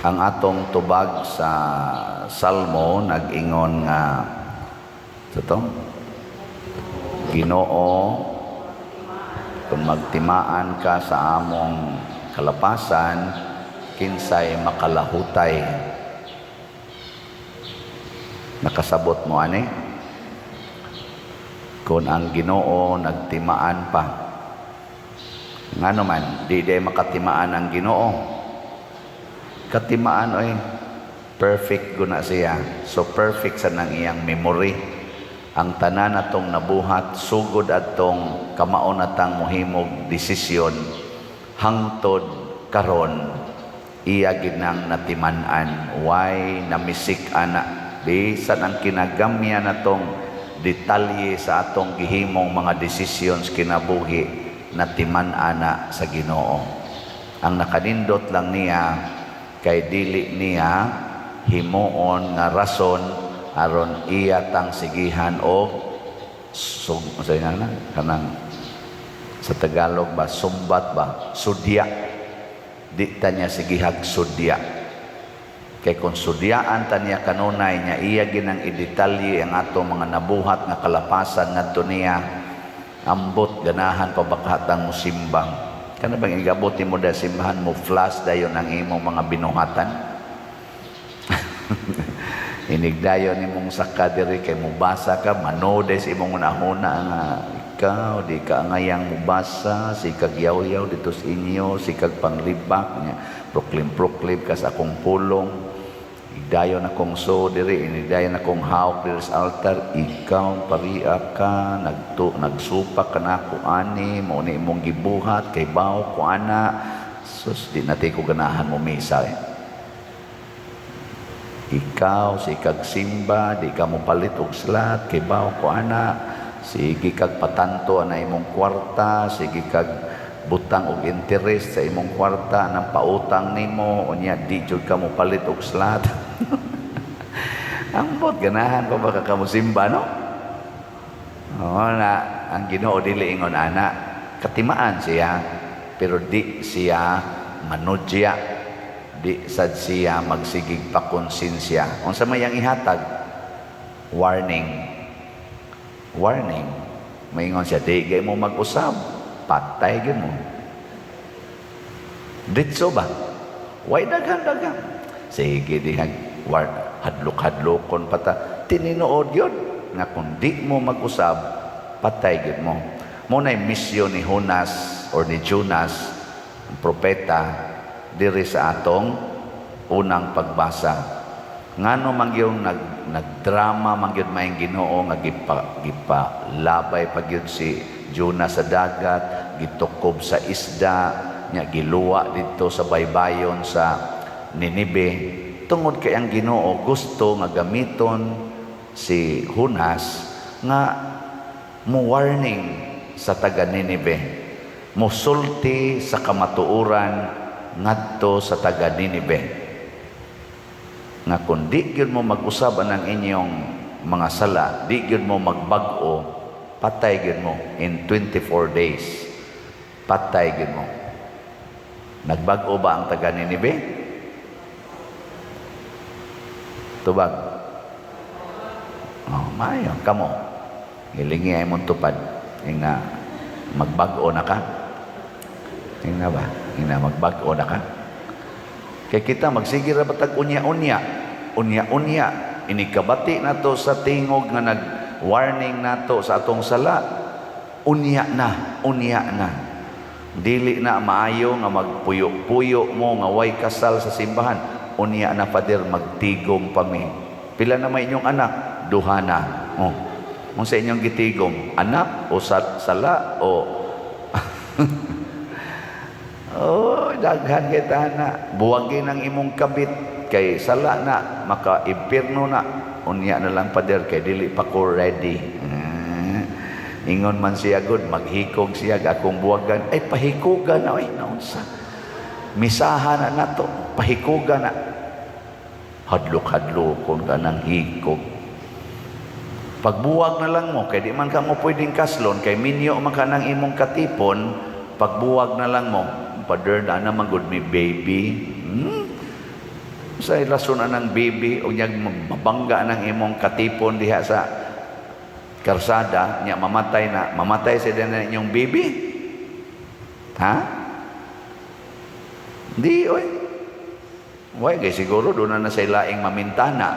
Ang atong tubag sa Salmo nag-ingon nga sa to, "Ginoo, kung magtimaan ka sa among kalapasan, kinsay makalahutay?" Nakasabot mo ani? Kung ang Ginoo nagtimaan pa, ngano man di day makatimaan ang Ginoo? Katimaan oy, perfect guna siya. So perfect sa nang iyang memory. Ang tanan atong nabuhat sugod atong kamao natang mohimog desisyon hangtod karon, iya ginang natiman-an. Way namisik ana. Bisan ang kinagamya natong detalye sa atong gihimong mga desisyon kinabuhi, natiman-ana sa Ginoo. Ang nakanindot lang niya kay dili niya himuon nga rason aron iya tang sigihan og sug sa na kanang sa Tagalog ba, sumbat ba, sudya. Di ta niya sigihag sudya, kay kung sudyaan ta niya kanunay niya, iya ginang idetalye ang atong mga nabuhat nga kalapasan ngadto niya, ambot ganahan pa baka tang musimbang. Kana bang igabot mo da simbahan mo, flash dayon ang imong mga binuhatan? Inigdayon nimong saka diri kay mubasa ka, manode sa imong hunahuna nga ikaw di ka ngayang mubasa, sikag yaw-yaw dito sa inyo, sikag panglibak nya, proklim proklim ka sa akong pulong. Igdayon akong so diri, inigdayon akong hawk diri sa altar, ikaw paria ka, nagtu nagsupak ka nako ani, mao ni imong gibuhat kay baw ko ana. Sus, di na ko ganahan mo misa eh. Ikaw, sikag simba, di ka mo palit og slot, kay baw ko ana, sige kag patanto ana imong kwarta, sige kag butang og interest sa imong kwarta nang pautang nimo, unya di jud ka mo palit og slot. Ambot ganahan pa ba ka kamusimba, no? Oo na, ang Ginoo dili ingon ana. Katimaan siya, pero di siya manudya, di sad siya magsigig pakonsensya. Unsa may ang ihatag? Warning. Warning. Maingon siya, di gay mo mag-usab, patay gyud mo. Ditso ba? Way daghan-daghan. Sige dihag war hadlok-hadlokon pa ta. Tininuod yun nga kung di mo mag-usab, patay gyud mo. Mo na'y misyon ni Jonas or ni Jonas, ang propeta, diri sa atong unang pagbasa. Ngano man gyud nagdrama man gyud maayong Ginoo nga gipa labay pa gyud si Jonas sa dagat, gitukob sa isda, nya giluwa didto sa baybayon sa Ninibe, tungod kay ang Ginoo gusto nga gamiton si Jonas nga mo warning sa taga Ninibe, musulti sa kamatuoran ngadto sa taga Ninibe nga kung di gyud mo mag-usab ang inyong mga sala, di gyud mo magbag-o, patay gyud mo in 24 days. Patay gyud mo. Nagbag-o ba ang taga Ninibe? Tubag. Oh, maayo kamo. Hilingi ay mong tupad. Nga magbag-o na ka. Ingna ba? Ingna magbag-o na ka. Kay kita magsige ra batag unya-unya. Unya-unya inikabati nato sa tingog nga nag-warning nato sa atong sala. Unya na, unya na. Dili na maayo nga magpuyo-puyo mo nga way kasal sa simbahan. Unya na, Father, magtigom pa mi. Pila na may inyong anak? Duha na. Oh. Unsa inyong gitigom? Anak o sa sala o? Oh, daghan kay na. Buwagin ang imong kabit kay sala na, maka-impierno na. Unya na lang, Father, kay dili pa ko ready. Ingon man siya good, maghikog siya akong buwagan. Ay, pahikugan na oy, naunsa. Misahan na nato, pahikugan na. Hadlok-hadlokon ka ng hikog. Pagbuwag na lang mo, kay di man ka mo pwedeng kaslon, kay minyo man ka ng imong katipon, pagbuwag na lang mo, "Father, na naman good may baby." Sa rason anang baby o nyag mabangga ng imong katipon diha sa karsada nya mamatay na, mamatay sa na inyong baby? Ha? Di oy. Way kay siguro doon na na sa laing mamintana.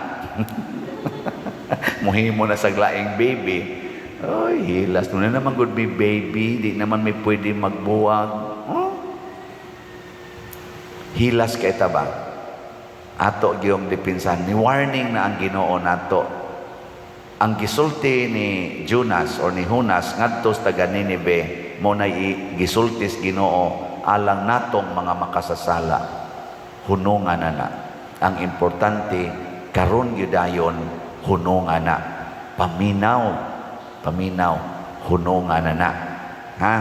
Muhimo na sa laing baby. Oy, hilas doon na naman good may baby, di naman may pwede magbuwag. Oh? Hilas kay ta ba? Ato giyong dipinsan ni warning na ang Ginoo nato. Ang gisulti ni Jonas or ni Jonas ngadto sa taga Nineveh mo na gisulti sa Ginoo alang natong mga makasasala. Hunungan na na. Ang importante karon gyud dayon, hunungan na. Paminaw, paminaw, hunungan na na. Ha?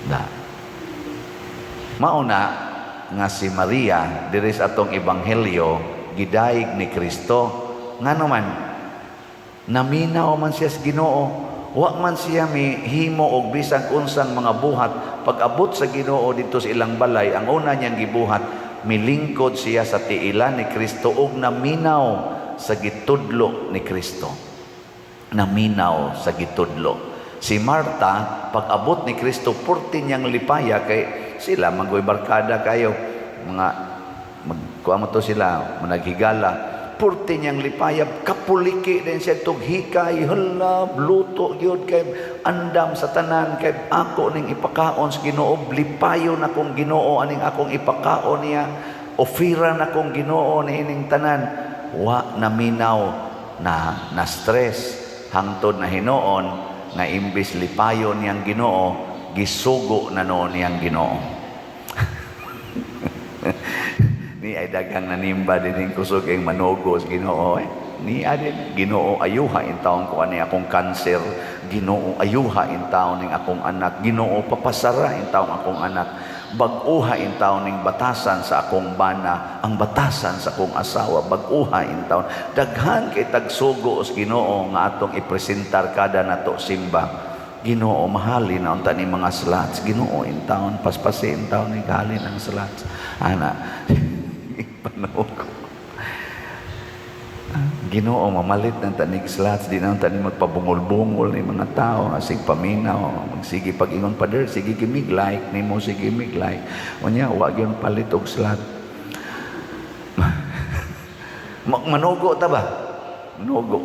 Da. Mauna nga si Maria diri sa atong ebanghelyo gidayeg ni Kristo. Ngano man naminaw man siya sa Ginoo, wa man siya mihimo og bisan unsang mga buhat. Pag-abot sa Ginoo didto sa ilang balay, ang una niyang gibuhat, milingkod siya sa tiilan ni Kristo ug naminaw sa gitudlo ni Kristo. Naminaw sa gitudlo. Si Marta, pag-abot ni Kristo, purti niyang lipaya kay sila manggoy barkada kayo, mga magkuha mo to sila, managhigala. Purti niyang lipaya, kapuliki din siya tug hikay, hala, luto gyud kay andam sa tanan kay ako ning ipakaon sa Ginoo, lipayon akong Ginoo aning akong ipakaon niya, ofira na akong Ginoo niining tanan. Wa naminaw na na stress hangtod na hinuon nga imbis lipayon niyang Ginoo, gisugo na noon niyang Ginoo. Ni ay daghang nanimba din ning kusog ang manugo sa Ginoo eh. Ni adin Ginoo, ayuha in taon ko ani akong kanser. Ginoo, ayuha in taon ning akong anak. Ginoo, papasara in taon akong anak. Bag-uha in taon ning batasan sa akong bana, ang batasan sa akong asawa, bag-uha in taon. Daghan kay tagsugo sa Ginoo nga atong ipresentar kada nato simba. Ginoo, mahalin na unta ni mga slots. Ginoo, in taon paspasi in taon ni halin ang slots ana. Panugo. Ginoo, mamalit ng tanig slots, di na tani magpabungol-bungol ni mga tao, asig paminaw, magsige pag-ingon, "Pader, sige gimig like nimo, sige mig like." Unya wa gyud palit og slot. Manugo ta ba? Manugo.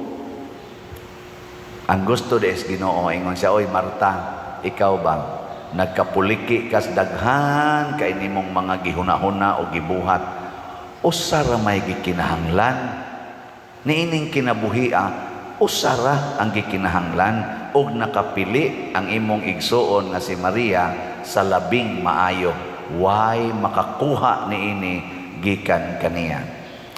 Ang gusto des Ginoo, ingon siya, "Oy Marta, ikaw ba nagkapuliki kas daghan kay nimong mga gihuna-huna o gibuhat? Usa ra may gikinahanglan niining kinabuhia, usa ra ang gikinahanglan, ug nakapili ang imong igsuon nga si Maria sa labing maayo. Way makakuha niini gikan kaniya."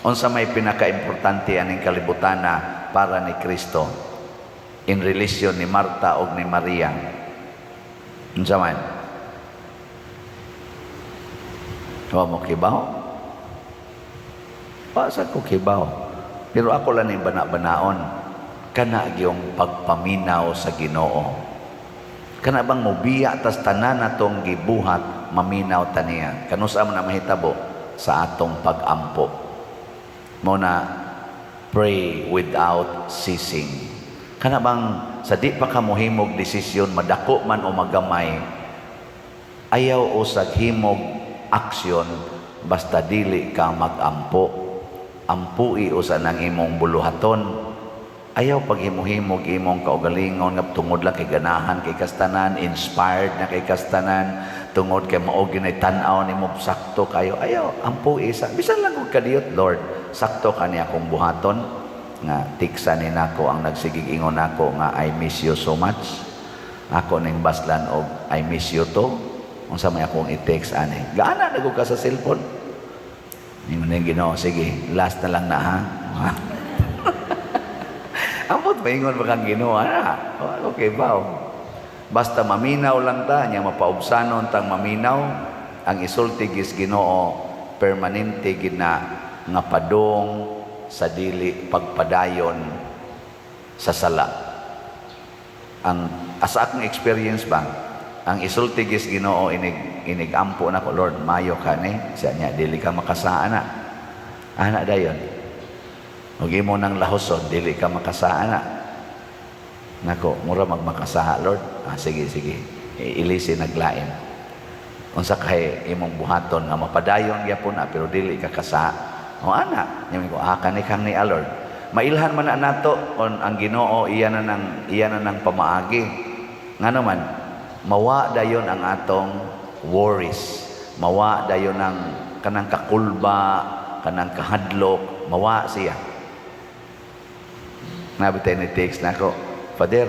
Unsa may pinakaimportante aning kalibutana para ni Kristo in relation ni Marta ug ni Maria? Unsa man? Wa mo kibaw? Wa sa ko kibaw. Pero ako lang ning bana-banaon, kana gyung pagpaminaw sa Ginoo. Kana bang mobiya tas tanan natong gibuhat, maminaw taniya. Kanusa man na mahitabo? Sa atong pag-ampo. Mo na pray without ceasing. Kana bang sa di pa ka mohimog desisyon, madako man o magamay, ayaw usag himog aksyon basta dili ka mag-ampo. Ampui usa ng imong buluhaton. Ayaw paghimo-himog imong kaugalingon nga tungod lang kay ganahan kay kastanan, inspired na kay kastanan, tungod kay mao ginay tan-aw nimo, sakto kayo. Ayaw, ampui sa bisan lang og kadiyot, "Lord, sakto kani akong buhaton nga tiksa ni nako ang nagsigig ingon nako nga 'I miss you so much'? Ako ning baslan og 'I miss you to'? Unsa may akong i-text ani?" Gaana na ka sa cellphone. Ingon ning Ginoo, "Sige, last na lang na ha." Ambot maingon ba kang Ginoo ana? Okay ba? Basta maminaw lang ta nya, mapaubsanon tang maminaw ang isulti gis Ginoo, permanente gid na nga padong sa dili pagpadayon sa sala. Ang asa akong experience ba, ang isulti gis Ginoo inig inig-ampo nako, "Lord, mayo ka ni siya niya, dili ka makasaa na ana dayon. Ug imo nang lahoson, dili ka makasaa na." Nako, mura magmakasaha, "Lord." "Ah, sige, sige. Ilisi naglain. Unsa kay imong buhaton nga mapadayon gyapon na pero dili ka kasaha?" O ana, nya ko, "Ah, kani kang ni Lord." Mailhan man na nato kon ang Ginoo iya na nang pamaagi. Nga naman mawa dayon ang atong worries. Mawa dayon ang kanang kakulba, kanang kahadlok, mawa siya. Nabitay ni text nako, "Father,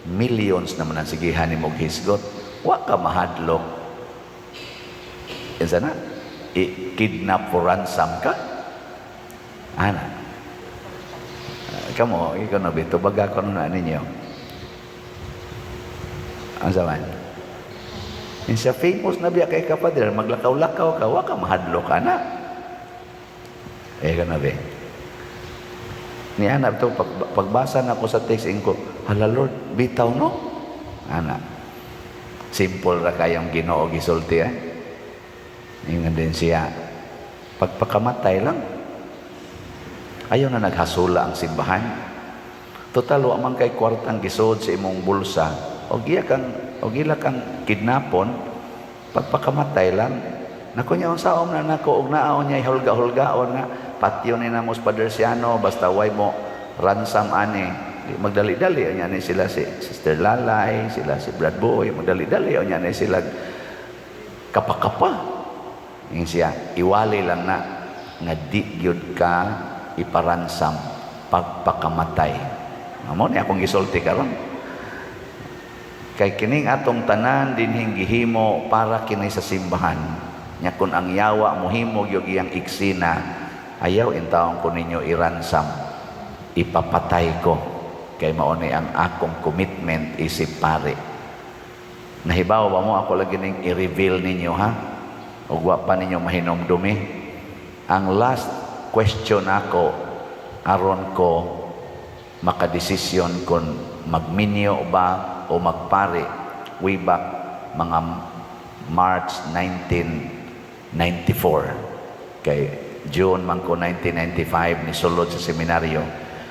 millions naman ang sigihan ni mong hisgot. Wa ka mahadlok. Insa na? I-kidnap for ransom ka?" Ana. Kamo, ikaw na bito, baga ko na ninyo. Ang saman? Insa famous na biya kay ka, Father, maglakaw-lakaw ka, wa ka mahadlok ka na. Eh, ka na be. Ni ana to pagbasa na ko sa text ko, "Hala Lord, bitaw no?" Ana. Simple ra kayong Ginoo gisulti eh. Ingon din siya, pagpakamatay lang. Ayaw na naghasula ang simbahan. Total, wa man kay kwartang gisod sa imong bulsa. O gila kang kidnapon, pagpakamatay lang. Nako niya unsaon na nako og naon niya hulga-hulgaon nga patyo ni namo sa Padersiano basta way mo ransom ani. Di magdali-dali nya ni sila si Sister Lalay, sila si Brad Boy, magdali-dali nya ni sila kapa-kapa. Yung siya, iwali lang na nga di gyud ka ipa-ransom pagpakamatay. Amo ni akong gisulti karon. Kay kining atong tanan dinhing gihimo para kini sa simbahan. Nya kun ang yawa mohimo gyud iyang iksina, ayaw intawon ko ninyo i-ransom. Ipapatay ko kay mao ni ang akong commitment isip pare. Nahibaw ba mo ako lagi ning i-reveal ninyo ha? Ug wa pa ninyo mahinomdumi. Ang last question ako aron ko makadesisyon kung magminyo ba o magpare way back mga March 1994, kay June man ko 1995 ni sulod sa seminaryo.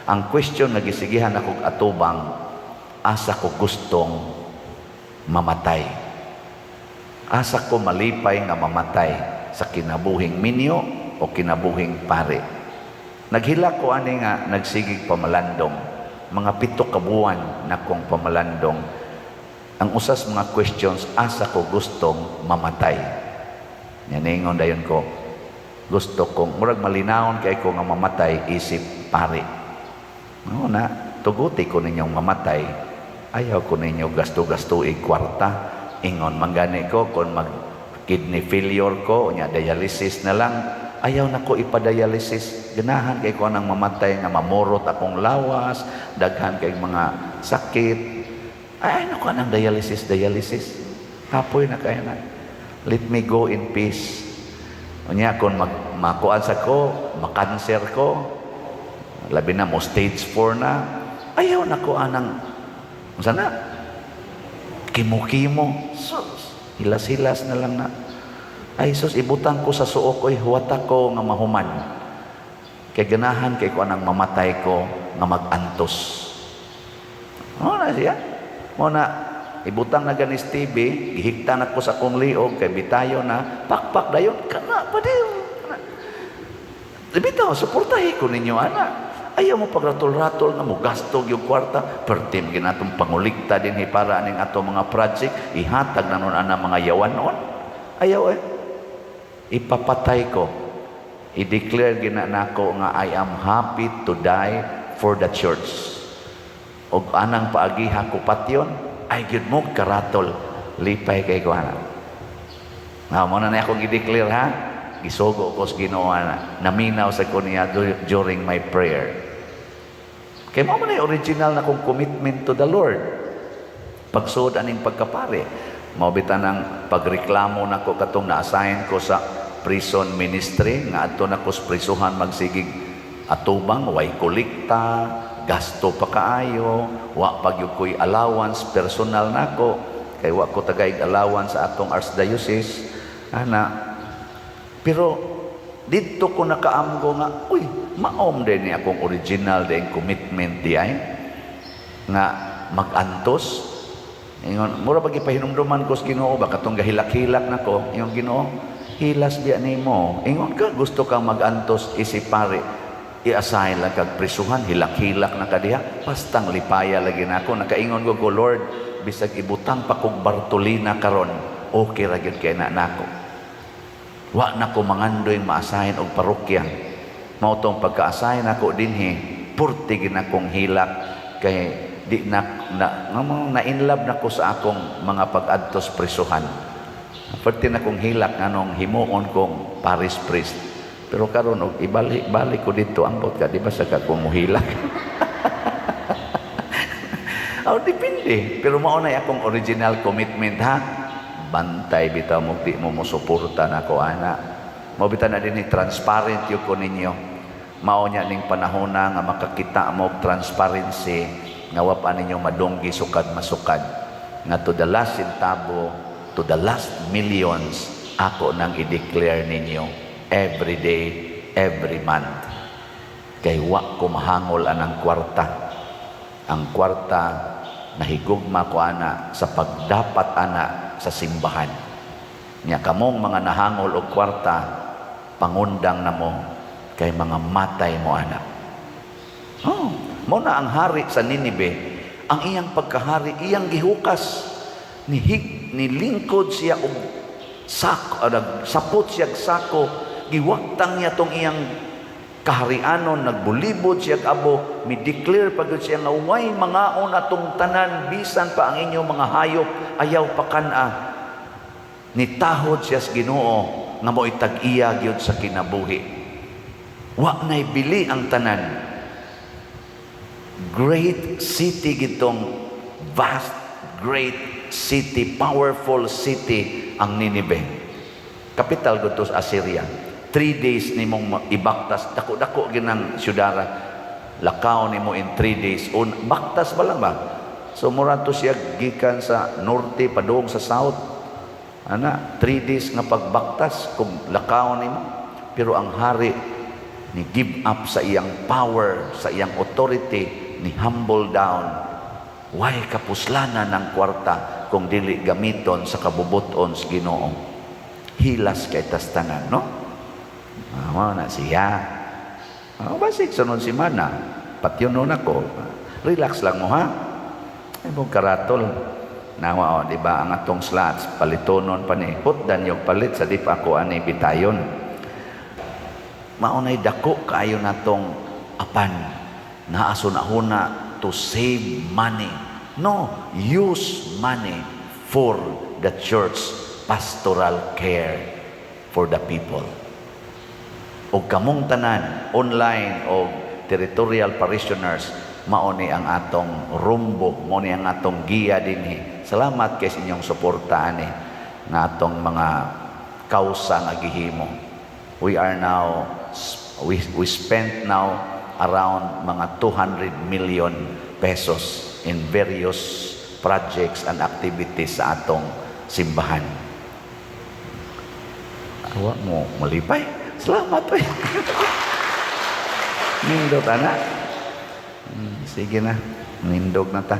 Ang question nga gisigihan ako atubang, asa ko gustong mamatay, asa ko malipay nga mamatay, sa kinabuhing minyo o kinabuhing pare? Naghilak ko ani nga nagsigig pamalandong, mga 7 ka buwan na kong pamalandong. Ang usas mga questions, asa ko gustong mamatay? Yan, ingon dayon ko, gusto kong murag malinawon kay ko nga mamatay isip pare. No na tuguti ko ninyong mamatay, ayaw ko ninyo gasto-gasto kwarta. Ingon manggani ko, kung mag kidney failure ko nya dialysis na lang, ayaw na ko ipadialysis. Ganahan kay ko nang mamatay nga mamurot akong lawas, daghan kay mga sakit. Ay nako, anang dialysis dialysis, kapoy na kaya na. Let me go in peace. Unya kung makuan sa ko, makanser ko, labi na mo stage 4 na, ayaw na ko anang unsa na kimo-kimo. Sus, hilas-hilas na lang na. Ay sus, ibutang ko sa suok oy, huwata ko nga mahuman. Kay ganahan kay ko anang mamatay ko nga mag-antos. Mo na siya. Mo na ibutang na ganis TV, gihigta na ko sa akong liog kay bitayo na pakpak dayon kana pa din. Kana. Bitaw, suportahi ko ninyo ana. Ayaw mo pagratol-ratol nga mo gasto yung kwarta, pertim ginatong pangulikta din para aning ato mga project, ihatag na nun ana mga yawan noon. Ayaw eh. Ipapatay ko. I-declare gina nako nga I am happy to die for the church. Og anang paagiha ko patyon, ay gyud mo karatol. Lipay kay ko ana. Nga mo na na akong i-declare ha. Gisugo ko sa Ginoo ana. Naminaw sa ko niya during my prayer. Kay mao man na yung original na kong commitment to the Lord. Pagsuod aning pagkapare. Mao bitaw nang pagreklamo nako katong na-assign ko sa prison ministry nga adto na ko sa prisuhan magsigig atubang, way kolekta, gasto pa kaayo, wa pa gyud ko'y allowance personal nako. Kay wa ko tagaig allowance sa atong archdiocese ana. Pero didto ko nakaamgo nga, uy, maom din ni akong original din commitment di ay nga magantos. Ingon, mura pag ipahinumduman ko sa Ginoo ba katong gahilak-hilak nako, ingon Ginoo, "Hilas biya nimo." Ingon ka, gusto kang magantos isip pare, i-assign lang kag prisuhan, hilak-hilak na ka diha, pastang lipaya lagi nako. Nakaingon ko, "Lord, bisag ibutang pa kog Bartolina karon, okay ra gyud kay na nako." Wa na ko mangandoy ma-assign og parokya. Mao tong pagka-assign ako dinhi, purti gid akong hilak kay di na na, na, na in love na ko sa akong mga pag-adtos prisuhan. Purti na kong hilak nganong himuon kong parish priest. Pero karon og ibalik balik ko dito, ambot ka, di ba sa ka kung muhilak? Oh, depende. Pero mao na akong original commitment, ha. Bantay bitaw mo, di mo mosuporta nako ana. Mao bitaw na dinhi, transparent gyud ko ninyo. Mao nya ning panahon na nga makakita mo og transparency nga wa pa ninyo madunggi sukad masukad. Nga to the last centavo, to the last millions, ako nang i-declare ninyo every day, every month. Kay wa ko mahangol anang kwarta. Ang kwarta nahigugma ko ana sa pagdapat ana sa simbahan. Nya kamong mga nahangol og kwarta, pangundang na mo kay mga matay mo anak. Oh, mao na ang hari sa Ninive, ang iyang pagkahari iyang gihukas, nihig nilingkod siya og sako, nagsapot siya og sako, giwaktang niya tong iyang kaharianon, nagbulibod siya og abo, mi-declare pa gyud siya nga way mangaon atong tanan, bisan pa ang inyong mga hayop ayaw pakan-a. Nitahod siya sa Ginoo nga mo'y tag-iya gyud sa kinabuhi. Wa na'y bili ang tanan. Great city gitong vast, great city, powerful city ang Nineveh. Capital gud to sa Assyria. 3 days nimong ibaktas, dako-dako ginang syudara. Lakaw nimo in 3 days. Un, baktas ba lang ba? So mura to siya gikan sa norte padung sa south. Ana, 3 days nga pagbaktas kung lakaw nimo. Pero ang hari ni give up sa iyang power, sa iyang authority, ni humble down. Way kapuslanan ng kwarta kung dili gamiton sa kabubuton sa Ginoo. Hilas kay tas tanan, no? Ah, mao na siya. Ah, basig sunod semana, patyon nun ako. Relax lang mo, ha. Ay mo karatol. Nawa o, di ba ang atong slots palitonon pa ni hutdan yung palit sa di pa ako ani bitayon. Maunay dako kaayo natong apan naa huna to save money. No, use money for the church pastoral care for the people. O kamong tanan, online o territorial parishioners, mao ni ang atong rumbo, mao ni ang atong giya dinhi. Salamat kay sa inyong suporta ani nga atong mga kausa nga gihimo. We are now we spent now around mga 200 million pesos in various projects and activities sa atong simbahan. Awa mo, malipay. Salamat, eh. Nindot, ana. Sige na, nindog na ta.